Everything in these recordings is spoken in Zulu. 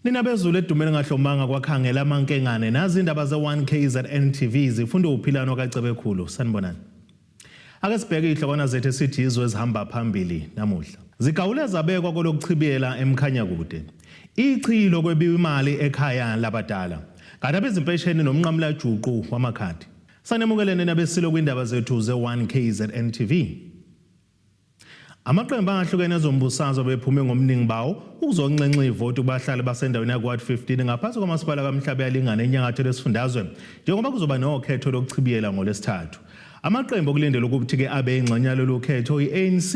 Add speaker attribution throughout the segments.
Speaker 1: Nina bezulu edumeni ngahlomanga kwakhangela amankengane nazi indaba ze-1 KZN TV zifunda uphilano kaCebekhulu. Sanibonani. Ake sibheke izihlokwana zethu esithi izwe ezihamba phambili namuhla. Zigawule zabekwa kolokuchibiyela eMkhanyakude. Ichilo kwebiwa imali ekhaya labadala. Kanti abezimpesheni nomnqamulajuqu wamakhadi. Sanemukelene nabesilo kwindaba zethu ze-1 KZN TV. Amaqembu ahlukene ezombusazwe bephume ngomningi bawo ukuzonxenxa ivoti kubahlali basendaweni yakuWard 15 ngaphansi komasipala kaMhlabuyalingana enyakatho lesifundazwe njengoba kuzoba nokhetho lokuchibiyela ngoLwesithathu. Amaqembu okulindelwe ukuthi-ke abe ingxenye yalolu khetho i-ANC,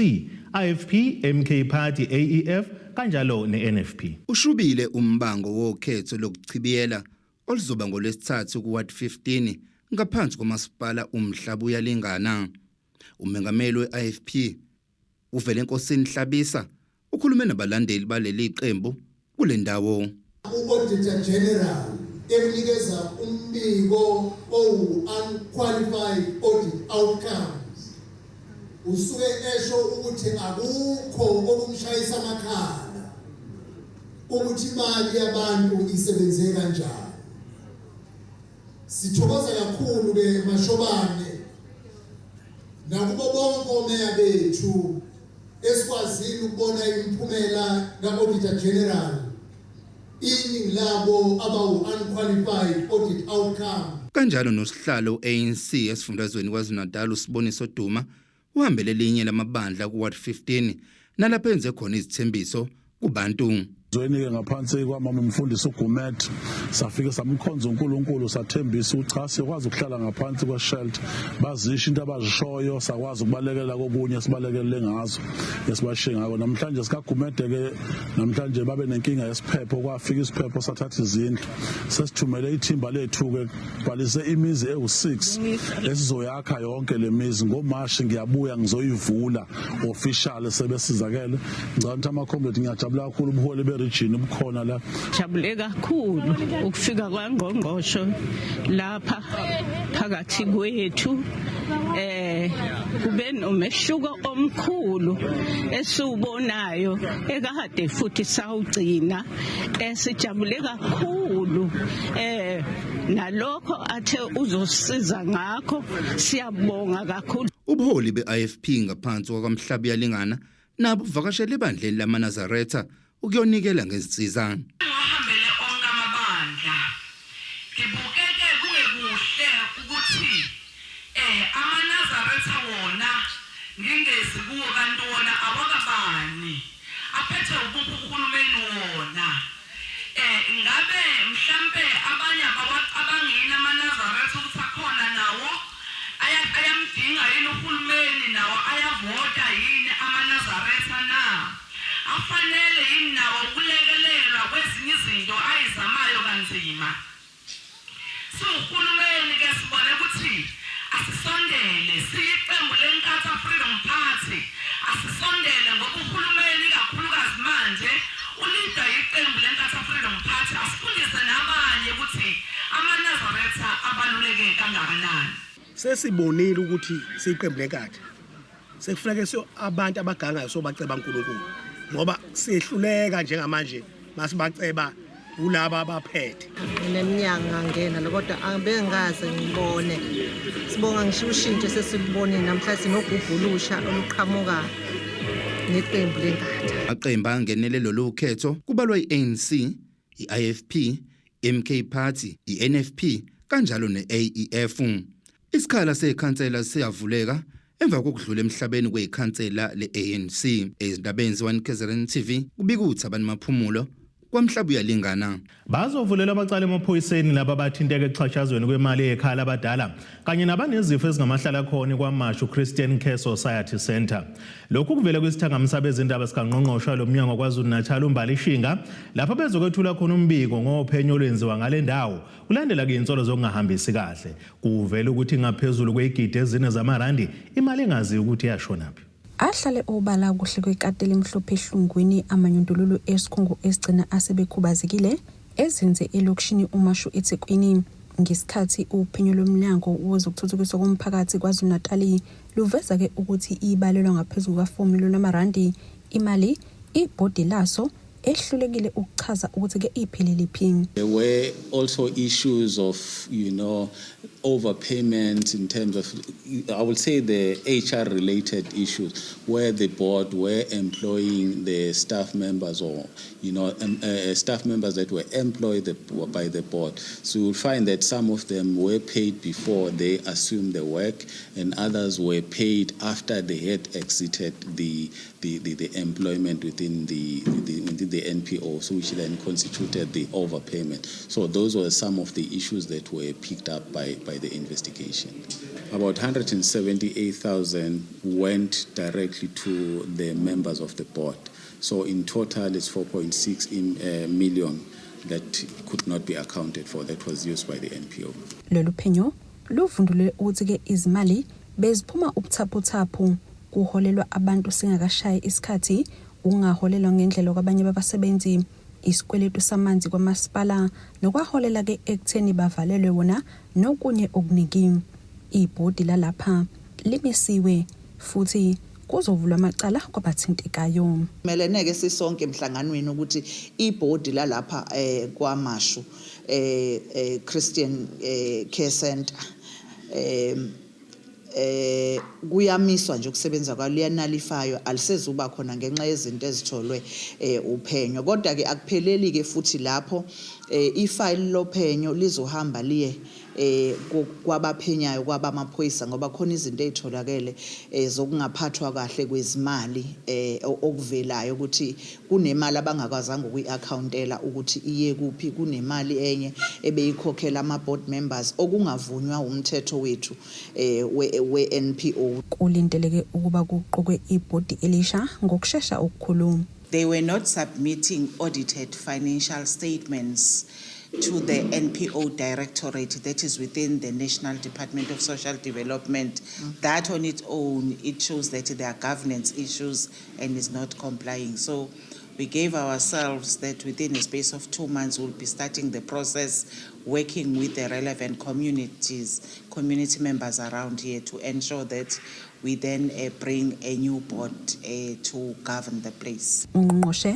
Speaker 1: IFP, MK Party, AEF kanjalo ne-NFP.
Speaker 2: Ushubile umbango wokhetho lokuchibiyela oluzoba ngoLwesithathu kuWard 15 ngaphansi komasipala uMhlabuyalingana. Umengameli we-IFP uVelenkosini Hlabisa ukhulume nabalandeli baleli qembu kule ndawo.
Speaker 3: U-Auditor General ekunikeza umbiko owu-unqualified audit outcomes usuke esho ukuthi akukho okumshayisa amakhala ukuthi imali yabantu isebenze kanjani. Sithokoza kakhulu ke Mashobane nakubo bonke omeya bethu esikwazile ukubona imiphumela ka-Auditor General iningi labo abawu-unqualified audit outcome.
Speaker 2: Kanjalo nosihlalo we-ANC esifundazweni KwaZulu-Natal uSiboniso Duma uhambele elinye lamabandla ku-Ward 15 nalapho enze khona izithembiso kubantu.
Speaker 4: Zweni-ke ngaphansi kwamama umfundisi uGumet safike samkhonza uNkulunkulu sathembisa ukuthi cha siyokwazi ukuhlala ngaphansi kweshelter bazisho into abazishoyo sakwazi ukubalekela kokunye sibalekelele ngazo esibashiye ngako namhlanje sikaGumede-ke namhlanje babe nenkinga yesiphepho kwafika isiphepho sathatha izindlu sesithumele ithimba lethu-ke bhalise imizi ewu-6 esizoyakha yonke le mizi ngomashi ngiyabuya ngizoyivula official sebesizakele ngicabanga ukuthi ama-comrade ngiyajabula kakhulu ubuholi be-region bukhona la.
Speaker 5: Jabule kakhulu ukufika kwangqongqosho lapha phakathi kwethu kube nomehluko omkhulu esiwubonayo ekade futhi sawugcina. Sijabule kakhulu nalokho athe uzosiza ngakho, siyabonga kakhulu.
Speaker 2: Ubuholi be-IFP ngaphansi kwaKwaMhlabuyalingana nabo buvakashele ebandleni lamaNazaretha ukuyonikela ngezinsiza.
Speaker 6: Ngihambele onke amabandla ngibukeke kungekuhle ukuthi amaNazaretha wona ngingezi kuwo kanti wona awakabani aphethe ubuphi uhulumeni wona. Ngabe mhlampe abanye abawacabangi yini amaNazaretha ukuthi akhona nawo ayamdinga yini uhulumeni nawo ayavota yini amaNazaretha na? Afanele yini nawo ukulekelelwa kwezinye izinto ayizamayo kanzima? Siwuhulumeni ke sibone ukuthi asisondele siyiqembu leNkatha Freedom Party asisondele ngoba uhulumeni ikakhulukazi manje ulidwa yiqembu leNkatha Freedom Party asifundise nabanye ukuthi amaNazaretha abaluleke kangakanani.
Speaker 7: Sesibonile ukuthi siyiqembu leNkatha sekufuneka siyo abantu abagangayo sobaceba uNkulunkulu ngoba siyehluleka njengamanje masibaceba kulaba abaphethe.
Speaker 8: Ngineminyaka ngangena lo kodwa abengaze ngibone. Sibonga ngisho ushintsho sesilubonile namhlanje sinogubhu olusha oluqhamuka neqembu leNkatha.
Speaker 2: Amaqembu angenele lolu khetho kubalwa i-ANC, i-IFP, MK Party, i-NFP kanjalo ne-AEF. Isikhala sekhansela siyavuleka emva kokudlula emhlabeni kwekhansela le-ANC. Ezindabeni ze-1 KZN TV kubika uThabani Maphumulo kwaMhlabuyalingana.
Speaker 1: Bazovulelwa amacala emaphoyiseni laba abathinteka ekuxhashazweni kwemali ekhaya labadala kanye nabanezifo ezingamahlala khona KwaMashu Christian Care Society Centre. Lokhu kuvele kwisithangami sabezindaba sikangqongqoshe lo mnyango KwaZulu-Natal uMbali Shinga lapho bezokwethula khona umbiko ngophenyo olwenziwa ngale ndawo kulandela ke insolo zokungahambisi kahle. Kuvela ukuthi ngaphezulu kweyigidi 4 zamarandi imali engaziwa ukuthi yashonaphi.
Speaker 9: Ahlale obala kuhle kwekati elimhlophe ehlungwini amanyundululu esikhungo esigcina asebekhubazekile ezinze elokishini uMashu eThekwini. Ngesikhathi uphenyo lomnyango wezokuthuthukiswa komphakathi KwaZulu-Natali luveza-ke ukuthi ibalelwa ngaphezu kuka-4 million amarandi imali ibhodi laso. Ehlulekile ukuchaza ukuthi-ke ipheleliphi.
Speaker 10: There were also issues of overpayment in terms of, I would say, the HR related issues where the board were employing the staff members or staff members that were employed by the board. So you'll find that some of them were paid before they assumed the work and others were paid after they had exited the employment within the NPO, so which then constituted the overpayment. So those were some of the issues that were picked up by the investigation. About 178,000 went directly to the members of the board. So in total, it's 4.6 million that could not be accounted for that was used by the NPO.
Speaker 9: Lolu phenyo luvundulule ukuthi-ke izimali beziphuma ubuthaphuthaphu, kuholelwa abantu singakashayi isikhathi, ukungaholelwa ngendlela kwabanye babasebenzi, isikweletu samanzi kwamasipala nokwaholela-ke ekutheni bavalelwe wona nokunye okuningi. Ibhodi lalapha limisiwe futhi kuzovulwa amacala kwabathintekayo.
Speaker 11: Melene-ke sisonke emhlanganweni ukuthi ibhodi lalapha KwaMashu Christian Care Center kuyamiswa nje ukusebenza kwalo, liya-nullify-wa, alisezuba khona ngenxa yezinto ezitholwe uphenyo. Kodwa ke akupheleli ke futhi lapho, ifayili lophenyo lizohamba liye kwabaphenyayo, kwabamaphoyisa, ngoba khona izinto ezitholakele zokungaphathwa kahle kwezimali, okuvelayo ukuthi kunemali abangakwazanga ukuyi-accountela ukuthi iye kuphi, kunemali enye ebeyikhokhela ama-board members okungavunywa umthetho wethu we-NPO.
Speaker 9: Kulindeleke ukuba kuqokwe ibhodi elisha ngokushesha okukhulu.
Speaker 12: They were not submitting audited financial statements to the NPO Directorate that is within the National Department of Social Development. That on its own, it shows that there are governance issues and is not complying. So we gave ourselves that within a space of 2 months, we'll be starting the process, working with the relevant communities, community members around here to ensure that we then bring a new board to govern the place.
Speaker 9: Ungqongqoshe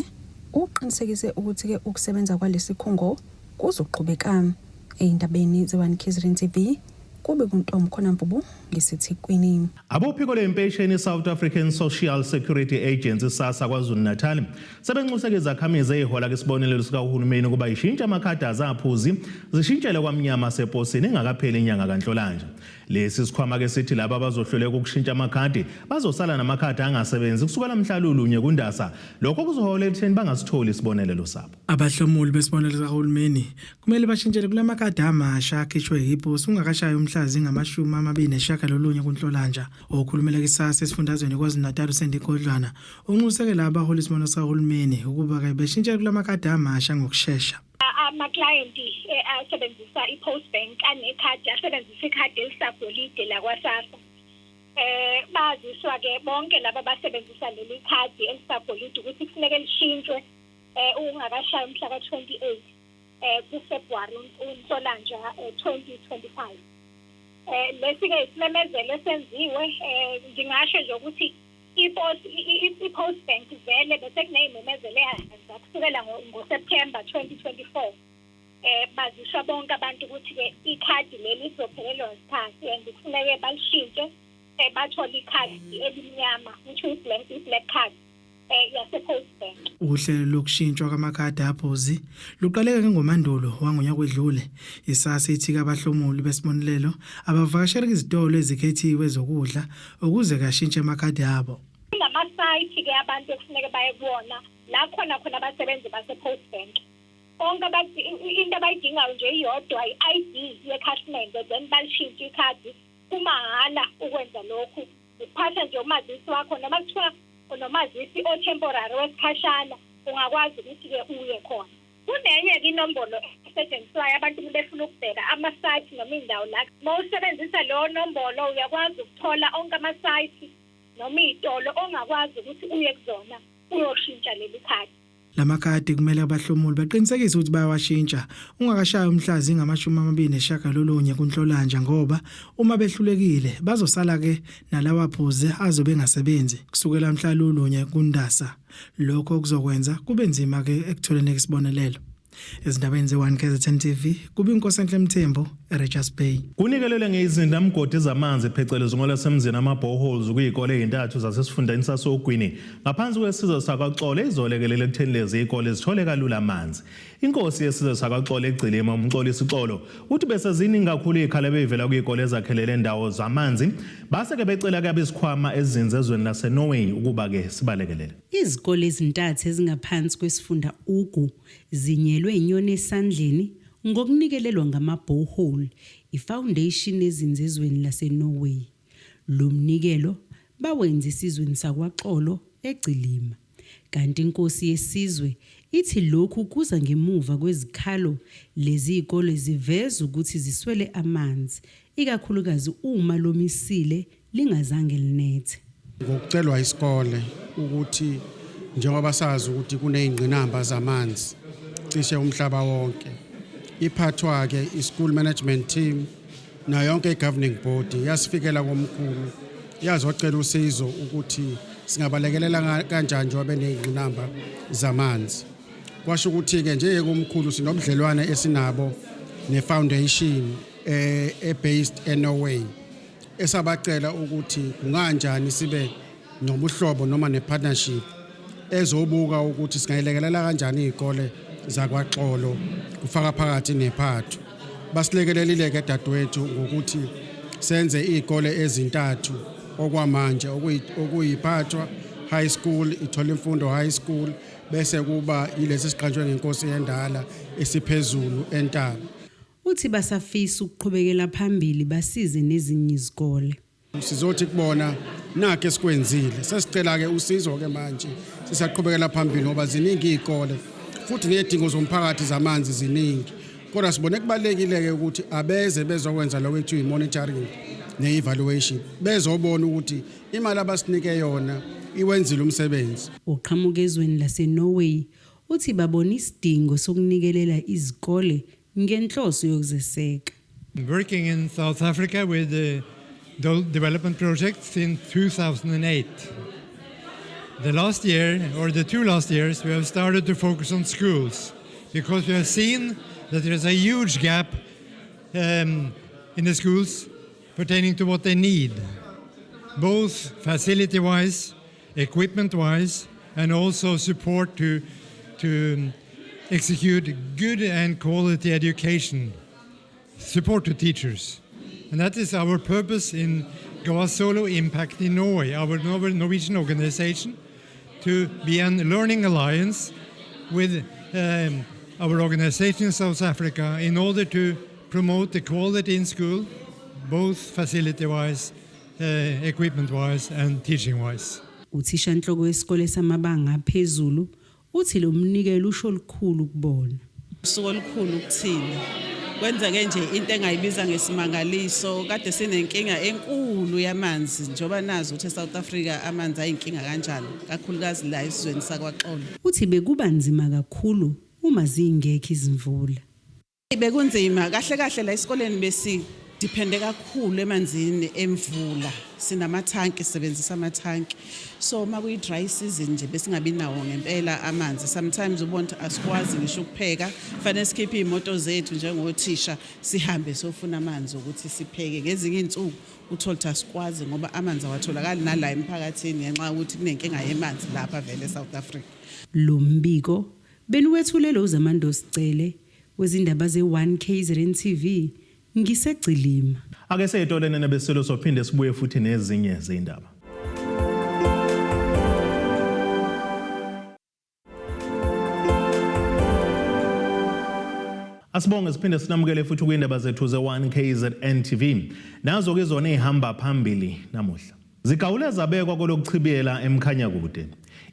Speaker 9: uqinisekise ukuthi-ke ukusebenza kwalesikhungo kuzoqhubeka. Ey'ndabeni ze-1 KZN TV, kube kuntombi khona Mvubu ngiseThekwini.
Speaker 1: Abophiko lempesheni South African Social Security Agency, SASSA, KwaZulu-Natal sebenxuseke izakhamizi ezihola kesibonelelo sikahulumeni ukuba ishintshe amakhadi azaphuzi zishintshele kwamnyama seposini ingakapheli inyanga kaNhlolanja. Lesi sikhwama ke sithi laba abazohluleka ukushintsha amakhadi bazosala namakhadi angasebenzi kusukela mhla lulunye kuNdasa. Lokho kuzoholela ekutheni bangasitholi isibonelelo sabo.
Speaker 13: Abahlomuli besibonelelo sikahulumeni kumele bashintshele kulamakhadi amasha akhishwe yiposi ungakashayi umhla zingama-29 kuNhlolanja. Okhulumela kwiSASSA esifundazweni KwaZulu-Natal, uSandy Ngodlwana, unxuseke abahola isibonelelo sikahulumeni ukuba-ke beshintshele kulamakhadi amasha ngokushesha.
Speaker 14: Amaklayenti asebenzisa i-Post Bank anekhadi, asebenzisa ikhadi elisagolide lakwaSASSA, baziswa ke bonke laba abasebenzisa leli khadi elisagolide ukuthi kufuneke lishintshwe ungakashayi umhla ka-28 kuFebruary, uNhlolanja 2025. Lesi ke isimemezelo esenziwe. Ngingasho nje ukuthi i-Post Bank vele bese kuneyimemezelo eyayenza kusukela ngoSeptember 2024, baziswa bonke abantu ukuthi ke ikhadi leli lizophelelwa isikhathi and kufuneke balishintshe, bathole ikhadi elimnyama, which is i-black card yase-Post Bank.
Speaker 13: Uhlelo lokushintshwa kwamakhadi aphuzi luqaleke ngoMandulo wangonyaka wedlule. ISASSA ithi abahlomuli besibonelelo abavakashela izitolo ezikhethiwe zokudla ukuze kashintshe amakhadi abo.
Speaker 14: Kunama-site ke abantu ekufuneke baye kuwona la khona khona abasebenzi base-Post Bank. Bonke into abayidingayo nje iyodwa, i-ID yekhasimende, then balishintshe ikhadi. Kumahhala ukwenza lokhu, ukuphatha nje umazisi wakho noma kuthiwa unomazisi o-temporary wesikhashana, ungakwazi ukuthi-ke uye khona. Kunenye-ke inombolo esetshenziswayo abantu befuna ukubheka ama-site noma iy'ndawo la. Uma usebenzisa leyo nombolo uyakwazi ukuthola onke ama-site noma iy'tolo ongakwazi ukuthi uye kuzona uyoshintsha leli khadi.
Speaker 13: Lamakhadi kumele abahlomuli baqinisekise ukuthi bayawashintsha ungakashayi umhla zingama-29 kuNhlolanja ngoba uma behlulekile bazosala ke nalawa phuze azobe engasebenzi kusukela mhla lulunye kuNdasa. Lokho kuzokwenza kube nzima ke ekutholeni isibonelelo. Ezindabeni ze-1 KZN TV kube iNkosenhle Mthembu eRichards Bay.
Speaker 1: Kunikelelwe ngezindamgodi zamanzi phecelezi ngolwasemzini ama-boreholes kuyikole ey'ntathu zasesifundeni sasoGwini ngaphansi kwesizwe sakwaXolo izolekelela ekutheni lezi iy'kole zithole kalula amanzi. Inkosi yesizwe sakwaXolo eGcilima uMxolisi Xolo uthi bese ziningi kakhulu iy'khala ebey'vela kuy'kole ezakhelele ndawo zamanzi base-ke becela kabesikhwama ezinze ezweni laseNorway ukuba-ke sibalekelele.
Speaker 15: Izikole ezintathu ezingaphansi kwesifunda Ugu zinyelwe inyoni esandleni ngokunikelelwa ngama-borehole ifoundation ezinze ezweni laseNorway. Lo mnikelo bawenza esizweni sakwaXolo eGcilima. Kanti inkosi yesizwe ithi lokhu kuza ngemuva kwezikhalo lezi zikole ziveza ukuthi ziswele amanzi ikakhulukazi uma lomisile lingazange linethe.
Speaker 16: Ngokucelwa isikole ukuthi njengoba sazi ukuthi kuney'ngqinamba zamanzi cishe umhlaba wonke, iphathwa-ke i-school management team nayo yonke i-governing body yasifikela komkhulu yazocela usizo ukuthi singabalekelela kanjani njengoba beney'ngqinamba zamanzi. Kwasho ukuthi-ke njengekomkhulu sinobudlelwane esinabo ne-foundation e-based eNorway esabacela ukuthi kunganjani sibe nobuhlobo noma ne-partnership ezobuka ukuthi singayilekelela kanjani iy'kole zakwaXolo kufaka phakathi nephatho. Basilekelelile-ke dadewethu ngokuthi senze iy'kole ezintathu okwamanje okuyiPhathwa High School, Ithola Imfundo High School, bese kuba yilesi siqanjwe ngenkosi endala esiphezulu entaba.
Speaker 15: Uthi basafisa ukuqhubekela phambili basize nezinye izikole.
Speaker 16: Sizothi kubona nakho esikwenzile, sesicela-ke usizo-ke manje sisaqhubekela phambili ngoba ziningi iy'kole futhi ney'dingo zomphakathi zamanzi ziningi, kodwa sibone kubalulekile-ke ukuthi abeze bezokwenza lokho ekuthiwa i-monitoring ne-evaluation, bezobona ukuthi imali abasinike yona iwenzile umsebenzi.
Speaker 15: Oqhamuka ezweni laseNorway uthi babona isidingo sokunikelela izikole ngenhloso yokuzeseka.
Speaker 17: Working in South Africa with the development projects in 2008. The last year, or the two last years, we have started to focus on schools because we have seen that there is a huge gap in the schools pertaining to what they need, both facility-wise, equipment-wise, and also support to execute good and quality education, support to teachers. And that is our purpose in Goasolo Impact in Norway, our Norwegian organization, to be a learning alliance with our organization in South Africa in order to promote the quality in school, both facility-wise, equipment-wise, and teaching-wise.
Speaker 15: Uthishanhloko wesikole samabanga aphezulu uthi lo mnikelo usho lukhulu kubona.
Speaker 18: Usuku olukhulu kuthina. Kwenzeke nje into engayibiza ngesimangaliso, kade sinenkinga enkulu yamanzi njengoba nazi ukuthi eSouth Africa amanzi ayinkinga kanjani, kakhulukazi la esizweni sakwaXolo.
Speaker 15: Uthi bekuba nzima kakhulu uma zingekho izimvula.
Speaker 18: Bekunzima kahle kahle la esikoleni besi depende kakhulu emanzini emvula, sinamathanki, sisebenzisa amathanki, so uma kuyi dry season nje besingabi nawo ngempela amanzi. Sometimes ubona ukuthi asikwazi ngisho ukupheka, fanele sikhiphe iy'moto zethu njengothisha sihambe siyofuna amanzi ukuthi sipheke. Ngezinye iy'nsuku uthole ukuthi asikwazi ngoba amanzi awatholakali nala emphakathini ngenxa yokuthi kunenkinga yemanzi lapha vele eSouth Africa.
Speaker 15: Lo mbiko beniwethulelwe uZamando Sicele wezindaba ze-1 KZN TV ngisegcilima.
Speaker 1: Ake seyitolene nebesilo sophinde sibuye futhi nezinye zindaba. Asibonge siphinde sinamukele futhi kwindaba zethu ze-1 KZN TV. Nazo ke zona ezihamba phambili namuhla. Zigawule zabekwa kolokuchibiyela eMkhanyakude.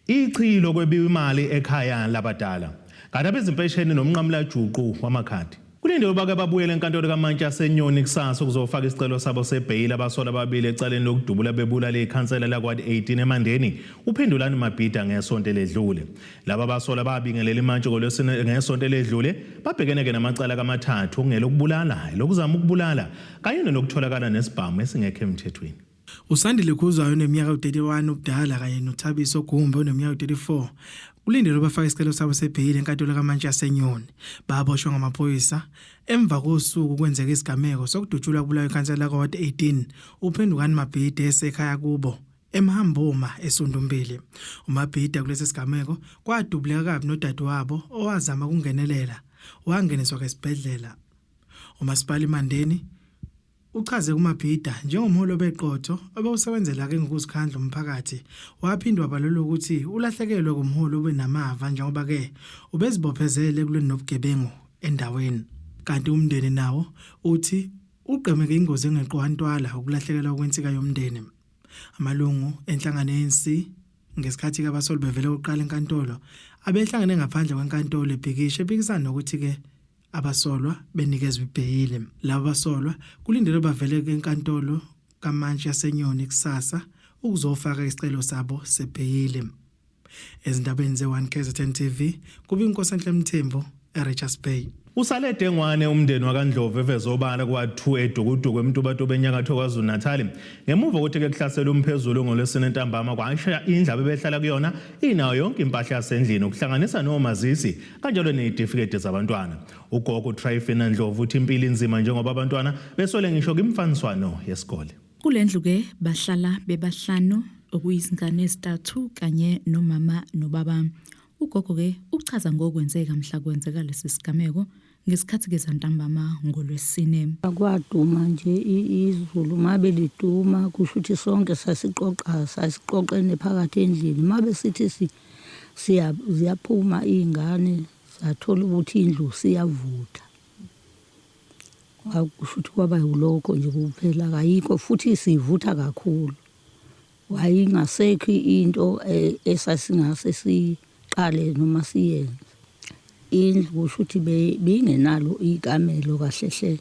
Speaker 1: Ichilo kwebiwa imali ekhaya labadala. Kanti abezimpesheni nomnqamulajuqu wamakhadi. Kulindelwe bake babuyele enkantolo kaMantshi yaseNyoni kusasa ukuzofaka isicelo sabo sebheyili abasolwa ababili ecaleni lokudubula bebulala ikhansela lakwadi 18 eMandeni uPhendulani Mabhida ngesonto eledlule. Laba basolwa babingelela imantshi ngolwesine ngesonto eledlule babhekene-ke namacala kamathathu okungelokubulala, elokuzama ukubulala kanye nelokutholakala nesibhamu esingekho emthethweni.
Speaker 13: USandile Khuzwayo oneminyaka ewu-31 ubudala kanye noThabiso Gumbe oneminyaka ewu-34 kulindelwe bafake isicelo sabo sebheyili enkantolo kamantshi yaseNyoni. Baboshwa ngamaphoyisa emva kosuku kwenzeka isigameko sokudutshulwa kubulawa ikhansela lakwaWard 18 uPhendukani Mabhide esekhaya kubo eMhambuma eSundumbili. UMabhida kulesi sigameko kwadubuleka kabi nodadewabo owazama ukungenelela wangeniswa esibhedlela. UMasipala iMandeni Uchaze uMabhida njengomholi obeqotho obewusebenzela-ke ngokuzikhandla umphakathi, waphinde wabalula ukuthi ulahlekelwe ngumholi obenamava njengoba-ke ubezibophezele ekulweni nobugebengu endaweni. Kanti umndeni nawo uthi ugqemeke ingozi engeqiwa ntwala ukulahlekelwa kwensika yomndeni. Amalungu enhlangano ye-ANC ngesikhathi-ke abasoli bevele kokuqala enkantolo abehlangene ngaphandle kwenkantolo ebhikisha ephikisana nokuthi-ke Abasolwa benikezwa ibheyili. Laba basolwa kulindelwe bavele enkantolo kamantshi yaseNyoni kusasa ukuzofaka isicelo sabo sebheyili. Ezindabeni ze-1 KZN TV, kubi Nkosenhle Mthembu eRichards Bay.
Speaker 1: Usale dengwane umndeni wakaNdlovu eveze obala kwa-2 eDukuduku eMtubatuba enyakatho KwaZulu-Natal ngemuva kokuthi ke kuhlaselwe umphezulu ngoLwesine ntambama kwasha indlu abebehlala kuyona inayo yonke impahla yasendlini ukuhlanganisa nomazisi kanjalo nezitifiketi zabantwana. Ugogo Tryphina Ndlovu uthi impilo inzima njengoba abantwana beswele ngisho kwimfaniswano yesikole.
Speaker 19: Kule ndlu ke bahlala bebahlanu okuyizingane ezintathu kanye nomama nobaba. Ugogo ke uchaza ngokwenzeka mhla kwenzeka lesi sigameko ngesikhathi ke zantambama ngoLwesine.
Speaker 20: Kwaduma nje izulu mabe liduma kusho ukuthi sonke sasiqoqa sasiqoqene phakathi endlini mabe sithi Siya ziyaphuma iy'ngane zathola ukuthi indlu siyavutha. Kusho ukuthi kwaba yilokho nje kuphela kayikho futhi sivutha kakhulu. Wayingasekho into eh, esasingase siqale noma siyenze. Indlu kusho ukuthi beyingenalo ikamelo kahle hle.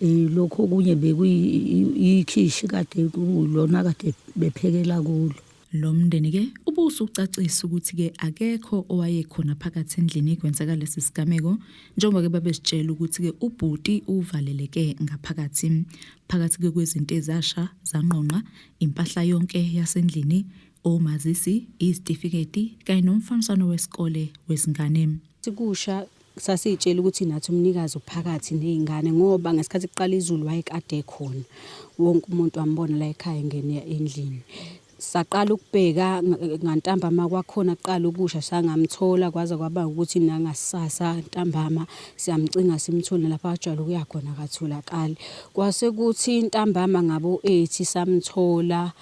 Speaker 20: Eh, lokho okunye bekuyikhishi kade kulona kade bephekela kulo.
Speaker 19: Lo mndeni ke ubusucacisa ukuthi ke akekho owayekhona phakathi endlini kwenzeka lesi sigameko njengoba ke babesitshela ukuthi ke ubhuti uvaleleke ngaphakathi. Phakathi ke kwezinto ezasha zangqongqa impahla yonke yasendlini, omazisi, izitifiketi kanye nomfaniswano wesikole wezingane.
Speaker 15: Kusha sasiy'tshela ukuthi nathi umnikazi uphakathi ney'ngane ngoba ngesikhathi kuqala izulu wayekade ekhona. Wonke umuntu wambona la ekhaya engene endlini. Saqala ukubheka ngantambama kwakhona kuqala ukusha sangamthola kwaze kwaba ukuthi nangasasa ntambama siyamcinga simthole lapho ajwayele ukuya khona akatholakali. Kwase kuthi ntambama ngabo-eight samthola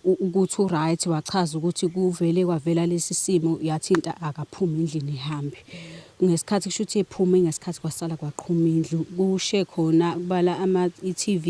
Speaker 15: ukuthi u-right wachaza ukuthi kuvele kwavela lesi simo yathinta akaphumi endlini ehambe. Ngesikhathi kusho ukuthi ephume ngesikhathi kwasala kwaqhuma indlu kushe khona kubala ama i-TV,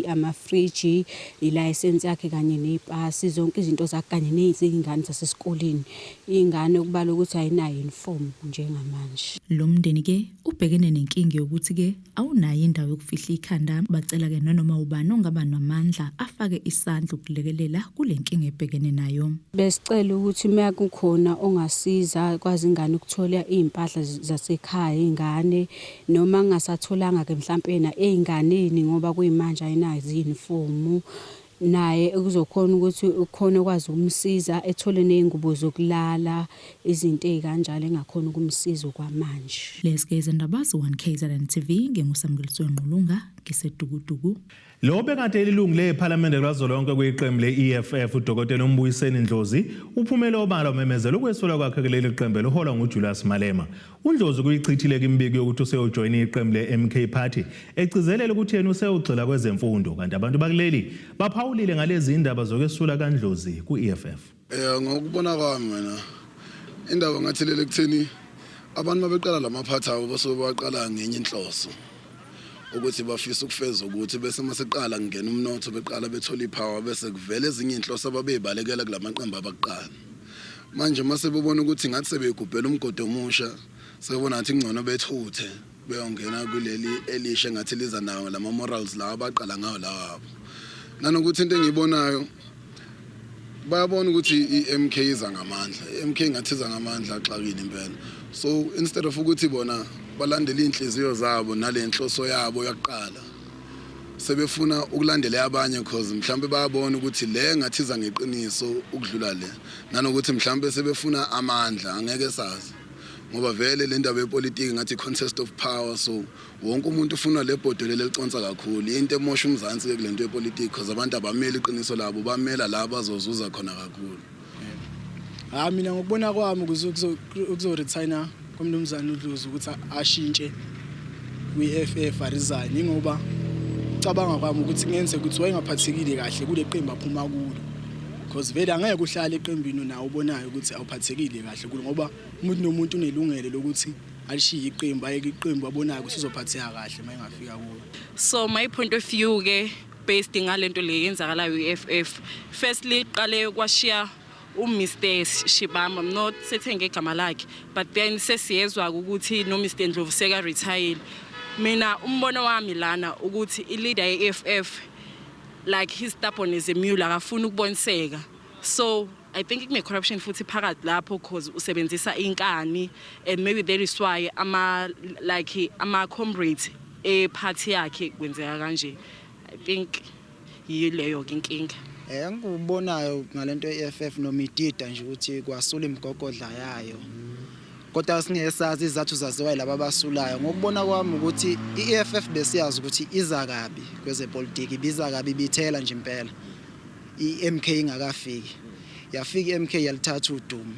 Speaker 15: amafriji, ilayisensi yakhe kanye nepasi zonke izinto zakhe kanye nezingane zasesikoleni. Ingane okubala ukuthi ayinayo uniform njengamanje.
Speaker 19: Lo mndeni ke ubhekene nenkinga yokuthi ke awunayo indawo yokufihla ikhanda bacela ke nanoma ubani ongaba namandla afake isandla ukulekelela kule nkinga ebhekene nayo.
Speaker 15: Besicela ukuthi uma kukhona ongasiza kwazi ingane ukuthola iy'mpahla zasekhaya iy'ngane noma kungasatholanga-ke mhlampe yena ey'nganeni ngoba kuyimanje ayinazo iyunifomu naye kuzokhona ukuthi ukhona okwazi ukumsiza ethole ney'ngubo zokulala izinto ey'kanjalo engakhona ukumsiza okwamanje.
Speaker 19: Lezi ke izindaba ze-1 KZN TV nginguSamkelisiwe Ngqulunga ngiseDukuduku.
Speaker 1: Lo obekade elilungu lePhalamende likazwelonke kwiqembu le-EFF uDokotela uMbuyiseni Ndlozi uphumele obala wamemezela ukwesula kwakhe kuleli qembu eliholwa nguJulius Malema. UNdlozi kuyichithile imibiko yokuthi useyojoyina iqembu le-MK Party egcizelela ukuthi yena useyogxila kwezemfundo kanti abantu bakuleli baphawulile ngalezi indaba zokwesula kaNdlozi ku-EFF.
Speaker 21: Eh ngokubona kwami mina indaba ngathelele ekutheni abantu mabeqala lamaphathi abo basuke baqala ngenye inhloso ukuthi bafisa ukufeza ukuthi bese maseqala kungena umnotho beqala bethola ipower bese kuvela ezinye inhloso ababeyibalekela kulamaqembu abakuqala manje mase bebona ukuthi ngathi sebegubhela umgodi omusha sebona ngathi kungcono bethuthe. Beyongena kuleli elisha engathi liza nawo lama morals lawa abaqala ngawo lawa abo. Nanokuthi into engiyibonayo, bayabona ukuthi i-MK iza ngamandla, i-MK ngathi iza ngamandla axakile impela. So instead of ukuthi bona balandele iy'nhliziyo zabo nale nhloso yabo yakuqala, sebefuna ukulandela abanye, cause mhlawumbe bayabona ukuthi le ngathi iza ngeqiniso ukudlula le. Nanokuthi mhlawumbe sebefuna amandla, angeke sazi, ngoba vele le ndaba yepolitiki ngathi contest of power. So wonke umuntu ufuna le bhodo leli eliconsa kakhulu. Into emosha uMzansi-ke kule nto yepolitiki, cause abantu abameli iqiniso labo, bamela la bazozuza khona kakhulu.
Speaker 3: Ha, mina ngokubona kwami, ukuze ukuzo-resigna komnumzane uDlozi, ukuthi ashintshe kwi-EFF, aresign, ingoba cabanga kwami ukuthi kungenzeka ukuthi wayengaphathekile kahle kule qembu aphuma kulo, because vele angeke uhlale eqembini nawe ubonayo ukuthi awuphathekile kahle kulo, ngoba umuntu nomuntu unelungelo lokuthi alishiye iqembu, ayeke iqembu abonayo ukuthi uzophatheka kahle uma engafika kulo.
Speaker 22: So my point of view ke, based ngalento le yenzakalayo i-EFF, firstly qale kwashiya uMr Shibamba, I'm not sethe ngegama lakhe, but then sesiyezwa ukuthi no Mr Ndlovu seka retire. Mina umbono wami lana ukuthi i-leader ye-EFF, like, he's stubborn as a mule, akafuni ukuboniseka. So I think kune corruption futhi phakathi lapho, cause usebenzisa inkani, and maybe that is why ama like ama comrades e-party yakhe kwenzeka kanje. I think yileyo ke inkinga.
Speaker 23: Engikubonayo ngalento ye-EFF noma idida nje ukuthi kwasula imigogodla yayo. Kodwa singeke sazi izathu zaziwa laba abasulayo. Ngokubona kwami ukuthi i-EFF besiyazi ukuthi iza kabi kwezepolitiki, ibiza kabi, ibithela nje impela. I-MK ingakafiki. Yafika i-MK, yalithatha udumo.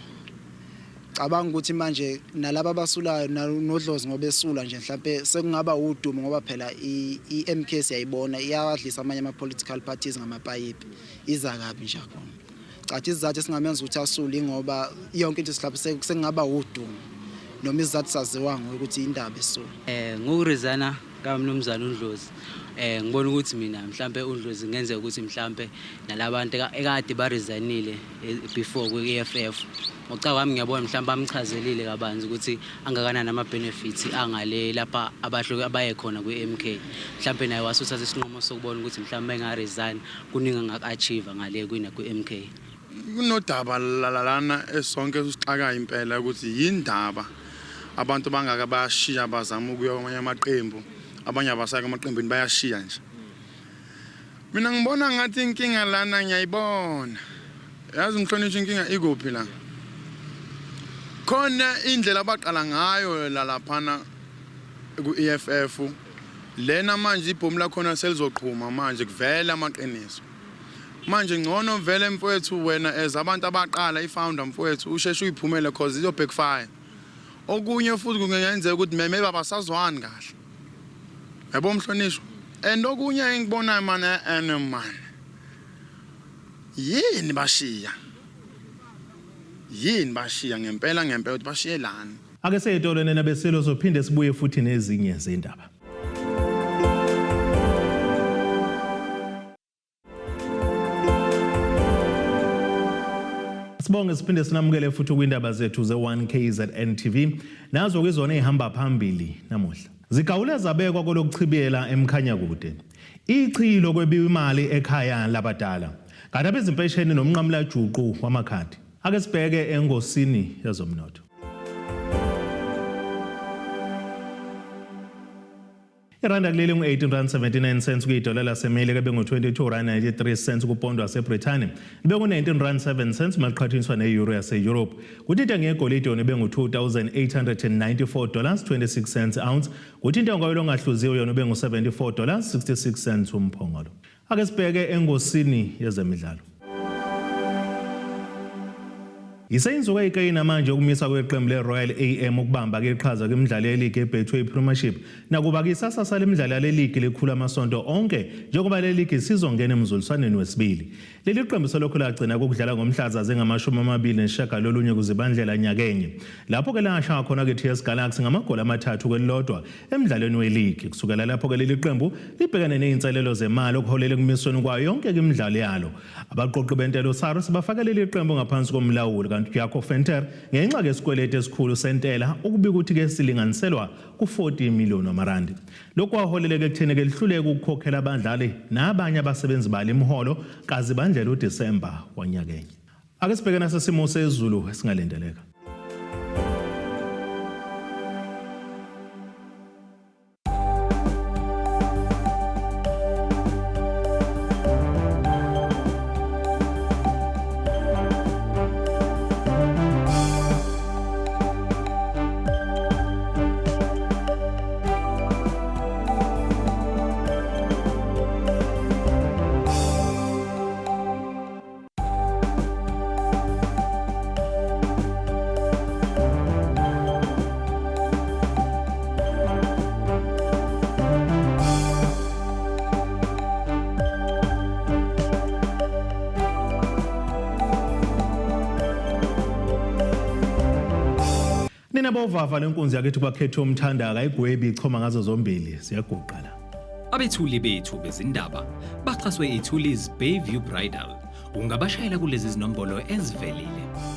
Speaker 23: Cabanga ukuthi manje nalaba abasulayo noDlozi, ngoba esula nje, mhlambe sekungaba udumo, ngoba phela i-MK siyayibona iyawadlisa amanye ama-political parties ngamapayipi, iza kabi nje khona. Cathi isizathu esingamenza ukuthi asule, ngoba yonke into mhlawumbe sekungaba udumo, noma isizathu saziwa ukuthi indaba esula.
Speaker 24: Ngokuresigna kaMnumzana uNdlozi, ngibona ukuthi mina mhlambe uNdlozi ngenzeka ukuthi mhlambe nalabantu ekade baresignile before kwi-EFF, ngokucabanga kwami ngiyabona mhlawumbe bamchazelile kabanzi ukuthi angakanani ama-benefits angale lapha abahluke abaye khona kwi-MK. Mhlawumbe naye wasuthatha isinqumo sokubona ukuthi mhlawumbe engaresign, kuningi angaku-achieve ngale kwi-MK.
Speaker 25: Kunodaba lalana esonke esixakayo impela ukuthi yindaba abantu bangaka bayashiya, bazama ukuya kwamanye amaqembu, abanye abasaya emaqembini, bayashiya nje. Mina ngibona ngathi inkinga lana ngiyayibona, yazi mhlonishwa, inkinga ikuphi la khona, indlela abaqala ngayo la laphana ku-EFF lena. Manje ibhomu lakhona selizoqhuma manje, kuvela amaqiniso manje. Ngcono vele mfowethu wena as abantu abaqala i-founder, mfowethu, usheshe uyiphumele, cause izo backfire. Okunye futhi kungenzeka ukuthi maybe abasazwani kahle, yabo mhlonishwa. And okunye engikubonayo mana and man, yini bashiya, yini bashiya ngempela ngempela, ukuthi bashiyelani?
Speaker 1: Ake seyitolo nena besilo, sophinde sibuye futhi nezinye zindaba. Sibonge, siphinde sinamukele futhi kwindaba zethu ze-1 KZN TV. Nazo kizona ezihamba phambili namuhla. Zigawule zabekwa kolokuchibiyela eMkhanyakude. Ichilo kwebiwa imali ekhaya labadala. Kanti abezimpesheni nomnqamula juqu wamakhadi. Ake sibheke engosini yezomnotho. Iranda kuleli ngu-18 rand 79 cents kuyidola laseMelika, bengu-22 rand 93 cents kupondo waseBrithani, bengu-19 rand 7 cents maliqhathaniswa ne-euro yase-Europe. Kuthi intengo yegolide yona bengu-$2,894 26 cents ounce, kuthi intengo yoyilo ongahluziwe yona bengu-$74 66 cents umphongolo. Ake sibheke engosini yezemidlalo. Iseyinsuku eyikeyina manje ukumisa kweqembu le-Royal AM ukubamba iqhaza kwimidlalo yeligi eBetway Premiership. Nakuba kisasasa lemidlalo yale ligi likhulu amasonto onke, njengoba le ligi sizongena emzuliswaneni wesibili. Leli qembu selokhu lagcina ukudlala ngomhlaza zingama-29 kuZibandlela nyakenye. Lapho-ke lashaya khona ke-TS Galaxy ngamagoli 3-1 emdlalweni weligi. Kusukela lapho-ke leli qembu libhekene ney'nselelo zemali, okuholele ekumisweni kwayo yonke imidlalo yalo. Abaqoqi bentelo SARS bafake leli qembu ngaphansi komlawuli, kanti Netherlands Jaco Venter ngenxa kesikweletu esikhulu sentela okubika ukuthi ke silinganiselwa ku-40 million wamarandi. Lokhu kwaholeleka ekutheni ke lihluleke ukukhokhela abadlali nabanye abasebenzi balo imiholo kaZibandlela uDisemba wanyakenye. Ake sibheke nasesimo sezulu esingalindeleka. Nina bovava lenkunzi yakithi kwakhetha umthanda akayigwebi ichoma ngazo zombili siyaguqa la.
Speaker 4: Abethuli bethu bezindaba baxhaswe iThulis Bayview Bridal. Ungabashayela kulezi zinombolo ezivelile.